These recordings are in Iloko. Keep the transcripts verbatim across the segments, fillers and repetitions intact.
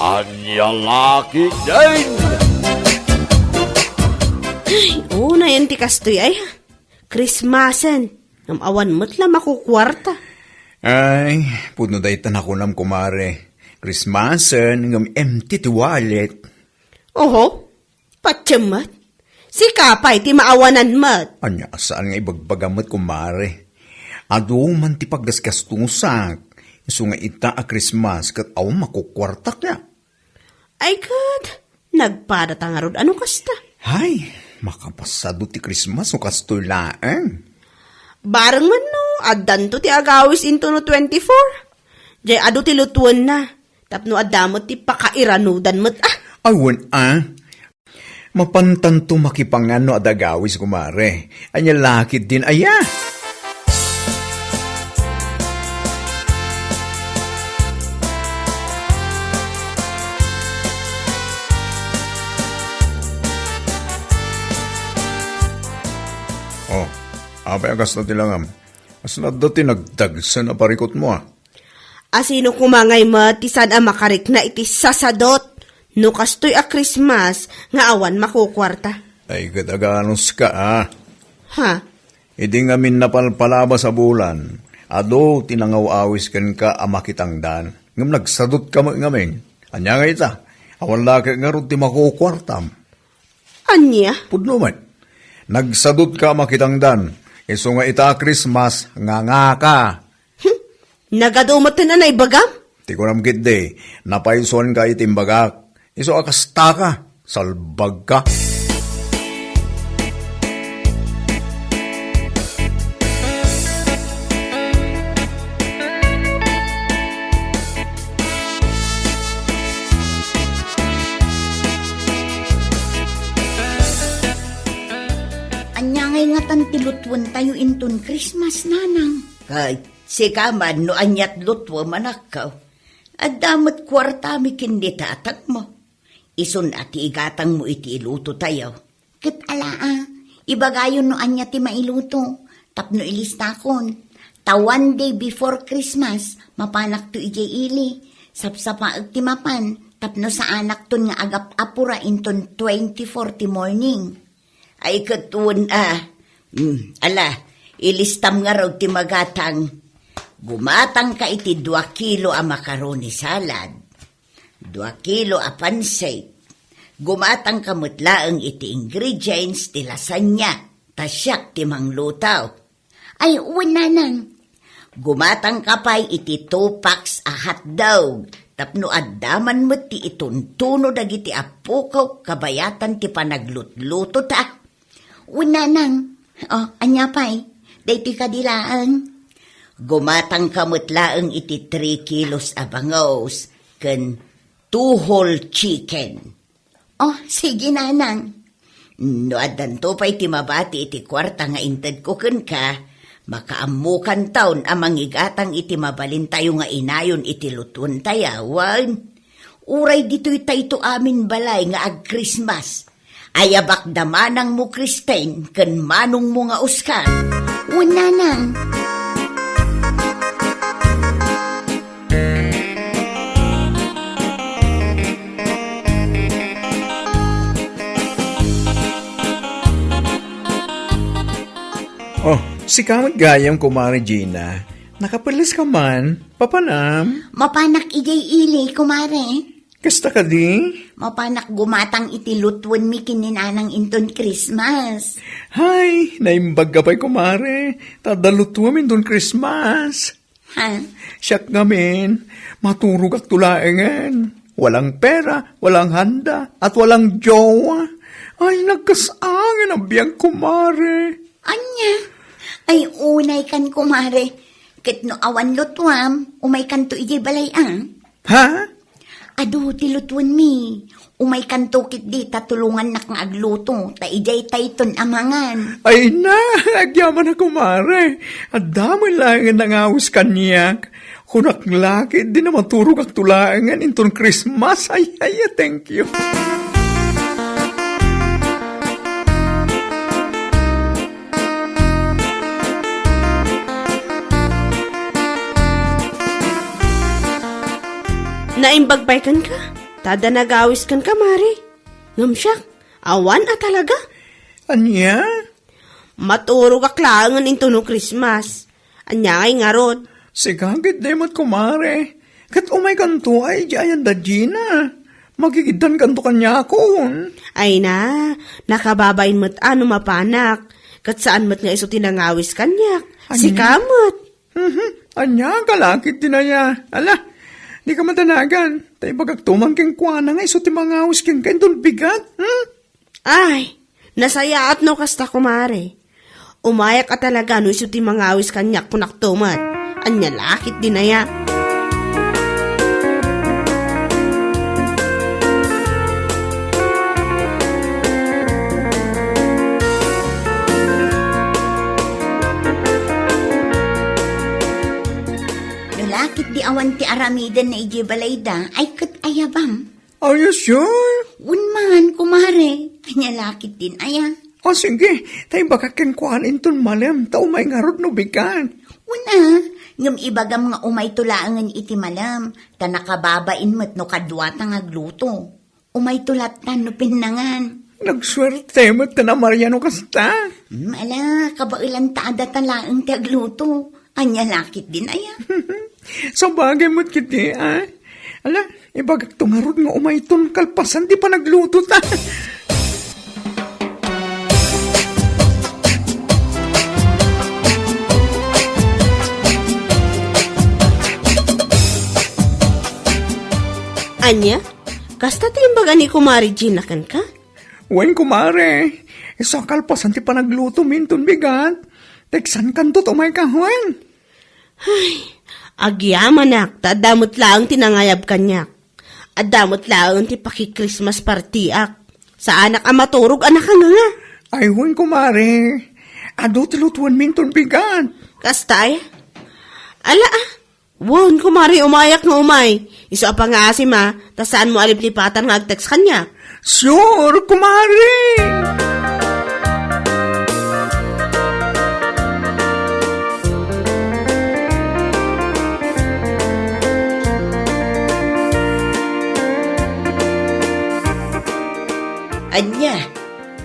Ania la ketdin? Ay, unayen ti kastoy ay. Christmasen. Ngem awan met la makukuarta. Ay, pudno dayta nakunam, kumare. Christmasen, ngem empty ti wallet. Oho, patiem met. Sika pay ti maawanan met. Ania, saan nga ibagbagam met, kumare? Adu man ti paggasgastusak. Isu nga ita a Christmas ket awan makukuartak ya. Ay ket, nagpadata ngarud a no kasta. Hay, makapasado ti Christmas no kastoy laeng. Bareng man no, addanto ti agawis into no twenty-four. Jay adu ti lutuenna, tapno adda met ti pakairanudan met, ah. Ay, wen, ah. Mapantanto makipangan no adda agawis, kumare. Ania la ketdin aya? Oh, apay a kasta ti langam? Kasla adda ti nagdagsen a parikutmo, ah. Asino koma ngay met ti saan a makarikna iti sasadot no kastoy a Christmas nga awan makukuarta? Ay, ket aganuska, ah. Ha? Idi ngamin napalpalabas a bulan, adu ti nangaw-awis kenka a makitangdan, ngem nagsadotka met ngamin. Ania nga ita? Awan la ket ngarud ti makukuartam. Ania? Pudno met. Nagsadotka a makitangdan, isu nga ita a Christmas, ngangaka. Hmm, nagadu met ti naibagam? Ti kunam ketdi, napaysuanka iti imbagak. Isu a kastaka, salbagka. Ania ngay ngatan ti lutuentayo inton Christmas, nanang? Ay, sika man no aniat lutuem, anakko. Adda met kuartami ken ni tatangmo. Isun a ti igatangmo iti ilutotayo. Ket ala, a, ibagayon no ania ti mailuto, tapno ilistakon. Ta one day before Christmas, mapanakto idiay ili. Sapsapaek ti mapan, tapno saanakton nga agap-apura inton twenty-four ti morning. Ay, ket wen, a. Hmm, ala, ilistam ngarud ti magatang. Gumatangka iti dua kilo a macaroni salad, dua kilo a pansit. Gumatangka met laeng iti ingredients ti lasagna, ta siak ti mangluto. Ay, wen, nanang. Gumatangka pay iti two packs a hotdog, tapno adda man met ti ituntuno dagiti appokok kabayatan ti panaglutluto ta. Wen, nanang. O, ania pay? Daytoy kadi laeng? Gumatangka met laeng iti three kilos a bangus ken two whole chicken. O, sige, nanang. No addanto pay ti mabati iti kuarta nga intedko kenka, makaammokanton a mangigatang iti mabalintayo nga inayon iti lutuentayo, wen. Uray ditoytayto amin balay nga ag-Christmas. Ayabak da manangmo Kristen ken manongmo nga Oscar. Wen, nanang. Oh, sika met gayam, Kumare Gina. Nakapelles ka man? Papanam? Mapanak idiay ili, kumare. Kasta kadi? Mapanak gumatang iti lutuenmi ken ni nanang inton Christmas. Hay, naimbag ka pay, kumare. Ta adda lutuem inton Christmas. Ha? Siak ngamin, maturogakto laengen. Walang pera, walang handa, at walang jowa. Ay, nagkas-angen a biag, kumare. Ania? Ay, unay kan, kumare. Ket no awan lutuam, umaykanto idiay balay, a? Ha? Adu ti lutuenmi. Umaykanto ketdi ta tulongannak nga agluto, ta idiay tayton a mangan. Ay na, agyaman a, kumare. Adda met laengen nangawis kaniak. Kunak la ketdi a maturogakto laengen inton Christmas. Ay, ay, thank you. Naimbag pay kenka? Adda nagawis kenka, Mare. Ngem siak, awan a talaga. Ania? Maturogak laengen intono Christmas. Ania ngay ngarud? Sika ketdi met, kumare. Ket umaykanto ay idiay ayan da Gina. Magigiddankanto kaniakon. Ay na, nakababain met a no mapanak. Ket saan met nga isu ti nangawis kaniak. Ania? Sika met. Mhm. Ania, kalakit ti naya. Ala, dika madanagan. Ta ibagakto man kenkuana nga isu ti mangawis kenka inton bigat. Hmm? Ay, nasayaat no kasta, kumare. Umayak a talaga no isu ti mangawis kaniak, kunakto met. Ania la ketdi naya? No la ketdi awan ti aramiden na idiay balayda, ay ket ayabam. Are you sure? Wen man, kumare. Ania la ketdin aya? O sige, ta ibagak kenkuana inton malem, ta umay ngarud no bigat. Wen a, ngem ibagam nga umayto laengen iti malem, ta nakababain met no kaduata nga agluto. Umayto lattan no pinnangan. Nagsuerte met ta na Maria no kasta. Hmm, ala, kabaelanta a data laeng ti agluto. Ania la ketdin aya? Sabagay met ketdi, a? Ala, ibagakto ngarud nga umayton kalpasan ti panaglutota. Ania? Kasta ti imbaga ni Kumare Gina kenka? Wen, kumare. Isu a kalpasan ti panaglutom inton bigat. Teksankanto ta umayka, wen. Ay, agyamanak, ta adda met laeng ti nangayab kaniak. Adda met laeng ti paki-Christmas partyak. Saanak a maturog a nakanganga. Ay, wen, kumare. Adu ti lutuenmi inton bigat. Kasta aya? Ala, a. Wen, kumare, umayak nga umay. Isu a pangngaasim, a, ta saanmo a liplipatan nga agtext kaniak. Sure, kumare! Ania,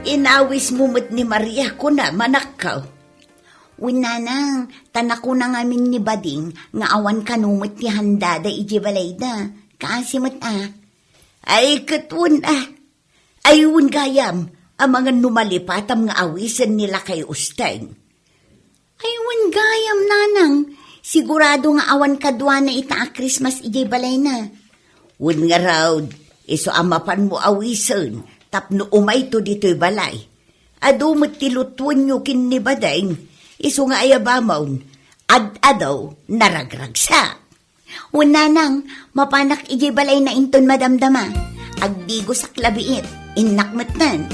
inawismo met ni Maria, kuna, manakkaw? Wen, nanang, ta nakuna ngamin ni Bading nga awan kano met ti handada idiay balayda. Kaasi met a. Ay, ket wen a. Ay, wen gayam, amangan no malipatam nga awisen ni lakay Usteng. Ay, wen gayam, nanang. Sigurado nga awan kaduana ita a Christmas idiay balayna. Wen ngarud, isu a mapanmo awisen tapno umayto ditoy balay. Adu met ti lutuenyo ken ni Bading, isu nga ayabamon, ad-adu naragragsak. Wen, nanang, mapanak idiay balayna inton madamdama. Agdigosak labiit, innak metten.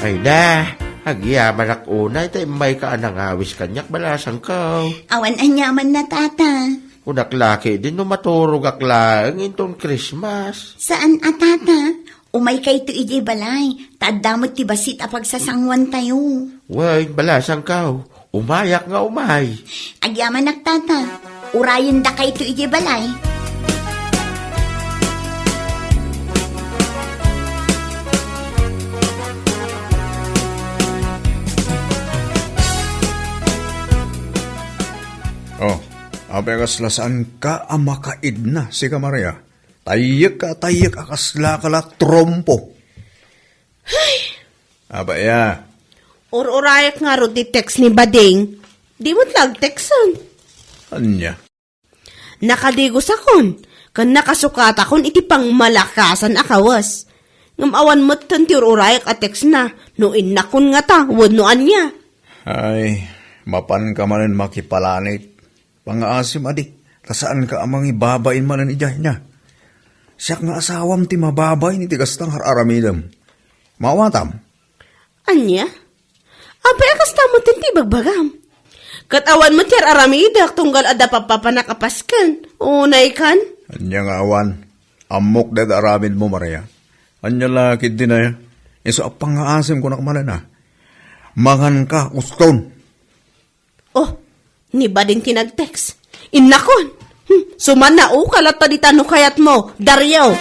Ay na, agyamanak unay ta immayka a nangawis kaniak, balasangko. Awan aniamanna, tata. Kunak la ketdin no maturogak laeng inton Christmas. Saan a, tata. Umaykayto idiay balay, ta adda met ti bassit a pagsasanguantayo. Wen, balasangko. Umayak nga umay. Agyamanak, tata. Urayendakayto idiay balay. Oh, apay a kasla saanka a makaidna, sika Maria? Tayyek ka, tayyek a kasla ka la trompo. Ay! Apay a? Ur-urayak ngarud ti text ni Bading. Di met la agteksen. Ania? Nakadigosakon, ken nakasukatakon iti pangmalakasan a kawes. Ngem awan metten ti ur-urayak a textna, no innakon ngata, wenno ania. Ay, mapanka manen makipalanit. Pangngaasim adi, ta saanka a mangibabain manen idiay nia. Siak nga asawam ti mababain iti kasta nga ar-aramidem. Maawatam? Ania? Apay a kasta metten ti ibagbagam? Ket awan met ti ar-aramidek tunggal adda pappapanak a pasken. Unaykan? Ania nga awan? Ammok dayta aramidmo, Maria. Ania la ketdin aya? Isu a pangngaasim kunak manen a. Manganka, uston. Oh, ni Bading ti nag-text. Innakon! Hmm, sumannao ka latta dita no kayatmo, Dario!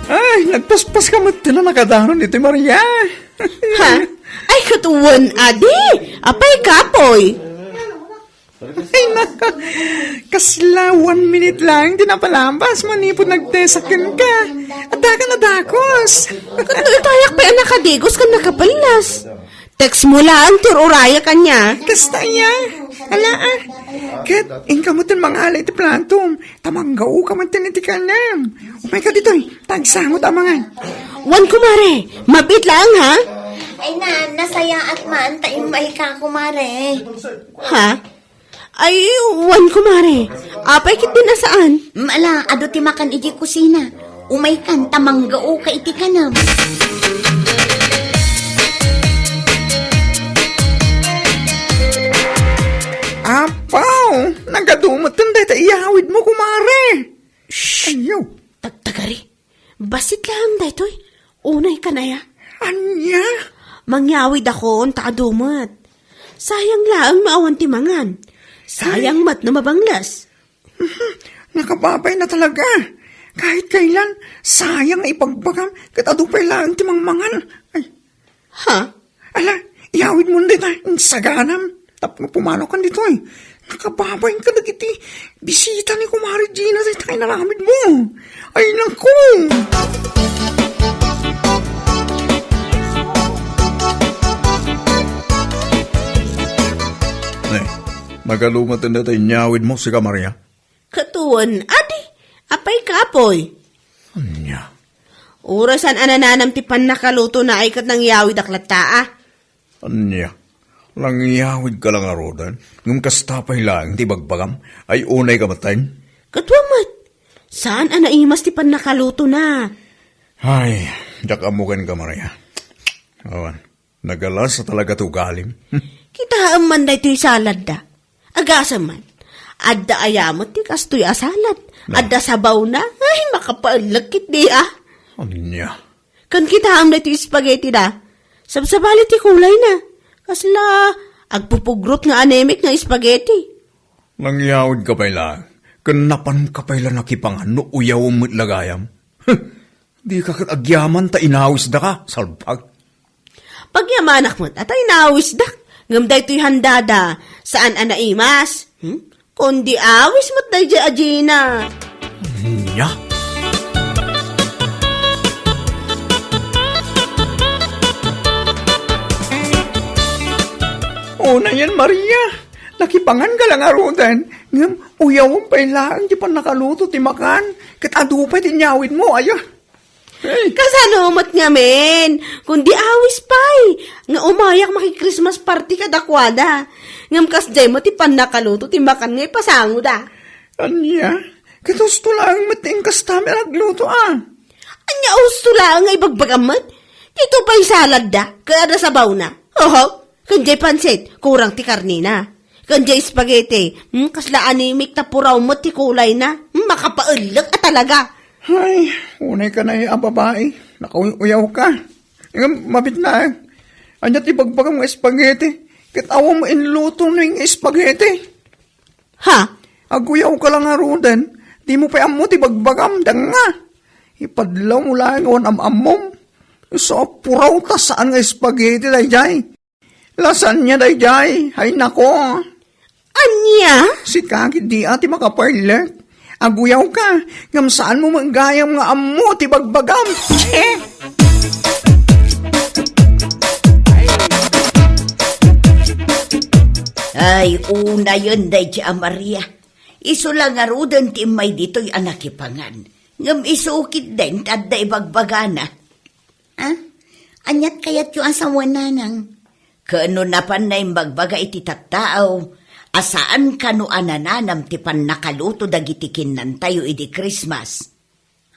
Ay, nagpaspas ka met ti nakadaron iti Maria. Ha? Ay, ket wen, adi! Apay kapoy? Ay, nako. Kasla one minute lang ti napalabas manipud nagtesak kenka. Adda ka nadakos. Ket no itayak pay a nakadigos ken nakapellas. Text mo laeng ti ur-urayak ania. Kasta aya. Ala, ah. Ket, inka met ti mangala iti platom. Ta manggaoka met iti kanam. Umayka ditoy, ta agsango ta amangan. Wen, kumare, mabit laeng, ha? Ay na, nasayaat man, ta immayka, kumare. Ha? Ay, wen, kumare. Apay ketdin a saan? Mala, adu ti makan iti kusina. Umaykan, ta manggaoka iti kanam. Apaw, nagadu met dayta iyawidmo, kumare. Shh! Ayaw. Tagtagari. Bassit laeng daytoy. Unay kan aya. Ania? Mangyawidakon ta adu met. Sayang laeng no awan ti mangan. Sayang met no mabangles. Nakababay na talaga. Kahit kailan, sayang nga ipagbagam ket adu pay laeng ti mangmangan. Ay. Ha? Ala, iyawidmon dayta, insaganam. Tapno pumanaw kan ditoy. Nakababain ka dagiti bisita ni Kumare Gina dayta inaramidmo. Ay, naku! Ne, nagadu met dayta inyawidmo, sika Maria? Ket wen, adi, apay kapoy? Ania? Uray saan a nananam ti pannakalutona ay ket nangyawidak latta, a? Ania? Nangyawidka la ngaruden, ngem kasta pay laeng ti ibagbagam, ay unayka metten? Ket wen met, saan a naimas ti pannakalutona. Ay, diak ammo kenka, Maria. Awan. Nagalasa talaga ti ugalim. Kitaem man daytoy saladda. Agasem man. Adda aya met ti kastoy a salad. Na. Adda sabawna. Ay, makapaellek ketdi, a. Ania? Ken kitaem daytoy spaghetti da. Sabsabali ti kulayna. Kasla agpupugrot nga anemic nga spaghetti. Nangyawidka pay laeng. Ken napanka pay la nakipangan no uyawem met la gayam. Dika ket agyaman ta inawisdaka, salbag. Pagyamanak met a ta inawisdak, ngem daytoy handada, saan a naimas. Hmm? Kundi awis met daydiay a Gina. Ania? Unayen, Maria, nakipanganka la ngaruden, ngem uyawem pay laeng ti pannakaluto ti makan, ket adu pay ti inyawidmo, aya. Hey. Kasano met ngamin? Kundi awis pay nga umayak maki-Christmas party kadakuada. Ngem kasdiay met ti pannakaluto ti makan nga ipasangoda. Ania? Ket husto laeng met ti inkastami a nagluto, a. Ania husto laeng nga ibagbagam met? Dito pay saladda, ket adda sabawna. Oho, ken diay pansit, kurang ti karnina. Ken diay spaghetti, hmm, kasla anemic ta puraw met ti kulayna. Hmm, makapaellek a talaga. Ay, unay ka na a babai. Nakauyaw ka. Ngem, mabit na, eh. Ania ti ibagbagam nga spaghetti? Ket awan mo inluto no nga spaghetti. Ha? Aguyaw ka la ngaruden. Dimo pay ammo ti ibagbagam, danga. Ipadlaw mo laeng awan am-ammom. Isu a puraw ta saan nga spaghetti daydiay. Lasagna daydiay, ay nako. Ania? Sika ketdi a ti makapaellek. Aguyaw ka, ngem saan mo met gayam nga ammo ti ibagbagam. Che! Ay, unayen daydiay a Maria. Isu la ngaruden ti immay ditoy a nakipangan. Ngem isu ketdin ti adda ibagbagana. Ah? Aniat kayatyo a sawen, nanang? Ken no napan naimbagbaga iti tattao a saan kano a nananam ti pannakaluto dagiti kinnantayo idi Christmas.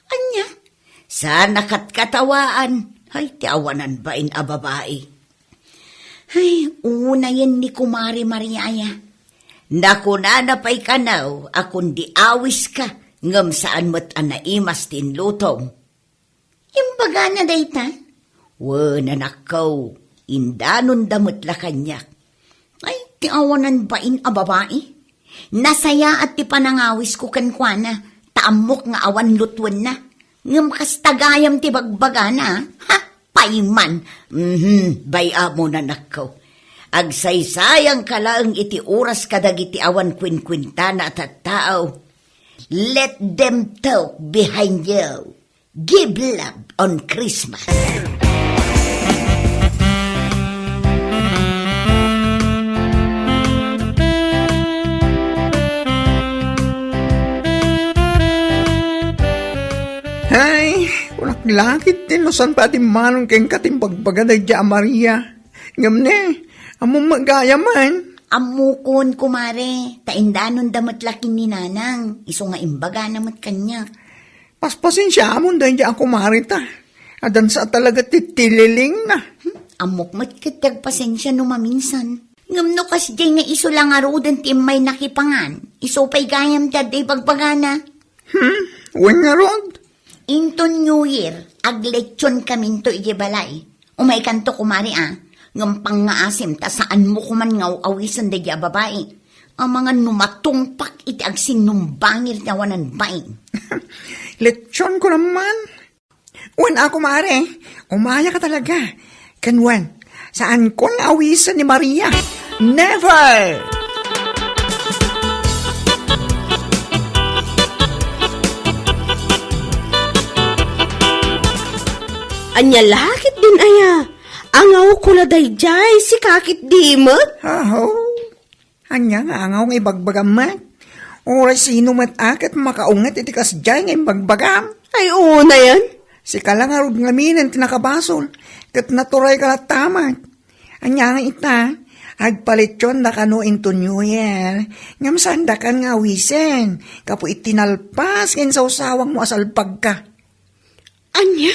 Ania? Saan a katkatawaan. Ay, ti awanan bain a babai. Ay, Unayen ni Kumare Maria aya. Nakunana pay kano a kundi awiska, ngem saan met a naimas ti inlutom. Imbagana dayta? Wen, anakko, indanonda met la kaniak. Ay, ti awanan bain a babai. Nasayaat ti panangawisko kenkuana, ta ammok nga awan lutuenna. Ngem kasta gayam ti bagbagana, ha? Payman. Mhm, bay-amon, anakko. Agsaysayangka laeng iti oras kadagiti awan kuenkuentana a tattao. Let them talk behind you. Give love on Christmas. Hay, kunak lakit ti no saan pay a dimmanon kenka ti imbagbaga daydiay a Maria. Ngem ne, ammom met gayam man. Ammokon, kumare, ta indanonda met la ken ni Nanang, isu nga imbagana met kaniak. Paspasensiamon daydiay a kumareta. Addansa talaga ti tililingna. Hmm, ammok met ket ti agpasensia no maminsan. Ngem no kasdiay nga isu la ngaruden ti immay nakipangan, isu pay gayam ti adda ibagbagana. Hmm, wen ngarud? Inton New Year, agletsionkaminto idiay balay. Umaykanto, kumare, a. Ngem pangngaasim ta saanmo koman nga aw-awisen daydiay a babai. Amangan no matungpak iti agsinnumbangir ti awanan bain. Letsion ko naman. Wen a, kumare, umayaka talaga. Ken wen, saankon nga awisen ni Maria. Never! Ania la ketdin aya? Angawko la daydiay, sika ketdi met? Aho. Ania nga angaw nga ibagbagam met? Uray sino met a ket makaunget iti kasdiay nga imbagbagam? Ay, unayen. Sika la ngarud ngamin ti nakabasol, ket naturayka latta met. Ania nga ita, agpaletsiondaka no into New Year, ngem saandakan nga awisen, gapu iti nalpas nga insawsawangmo a salbagka. Ania?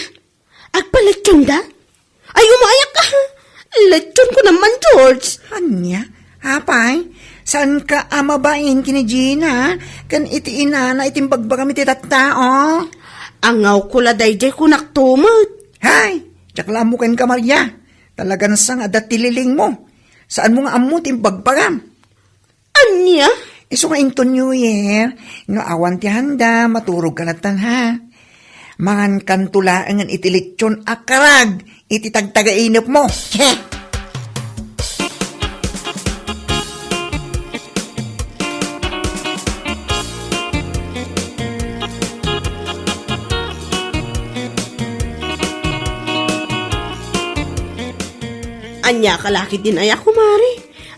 Agpaletsionda? Ay, umayak ka! Letsion ko naman, George! Ania? Apay, saanka a mabain ken ni Gina, ken iti inana iti imbagbagam iti tattao? Angawko la daydiay kunak to met. Hay! Diak la ammo kenka, Maria. Talagan sa nga adda ti lilingmo. Saanmo nga ammo ti imbagbagam? Ania? Isu nga into New Year, no awan ti handa, maturogka lattan, ha? Mangankanto laengen iti letsion a karag iti tagtagainepmo. Ania ka la ketdin aya, kumare?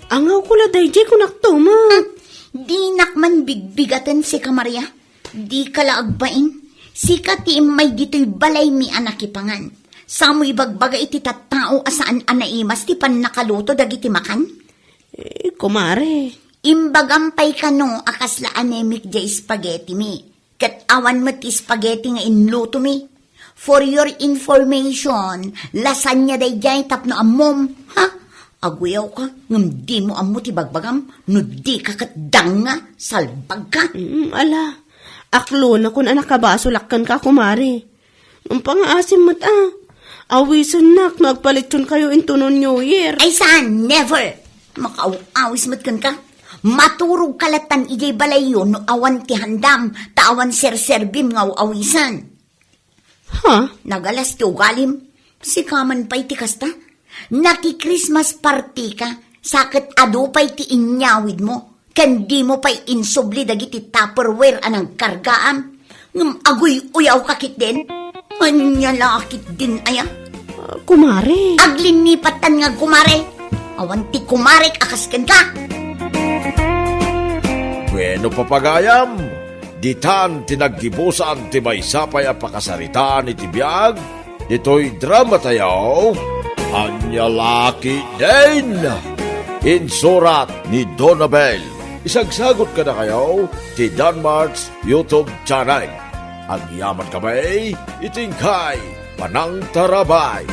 Angawko la daydiay kunak to met. Hmm, dinak man bigbigaten sika, Maria. Dika la agbain. Sika ti immay ditoy balaymi a nakipangan. Samo ibagbaga iti tattao a saan a naimas ti pannakaluto dagiti makan? Eh, kumare. Imbagam pay kano a kasla anemic diay spaghetti mi. Ket awan met ti spaghetti nga inlutomi. For your information, lasagna daydiay tapno ammom, ha? Aguyawka, ngem dimo ammo ti bagbagam, no dika ket danga, salbagka. Mm, ala, aklonakon a nakabasolak kenka, kumare. Ngem pangngaasim met a. Awisennak no agpaletsionkayo into no New Year. Ay saan, never! Makaaw-awis met kenka. Maturogka lattan idiay balayyo no awan ti handam, ta awan serserbim nga aw-awisen. Ha? Nagalas ti ugalim. Sika man pay ti kasta. Naki-Christmas party ka, sa ket adu pay ti inyawidmo, ken dimo pay insubli dagiti Tupperware a nagkargaam. Ngem aguy-uyawka ketdin. Ania la ketdin aya? Ah, kumare. Aglinnipat tan nga kumare. Awan ti kumarek a kas kenka. Bueno, papagayam, ditan ti naggibusan ti maysa pay a pakasaritaan iti biag ditoy drama tayo, Ania la ketdin. Insurat ni Donabel. Isagsagot kadakayo ti Danmart's YouTube channel. Agyaman kami iti inkay panangtarabay.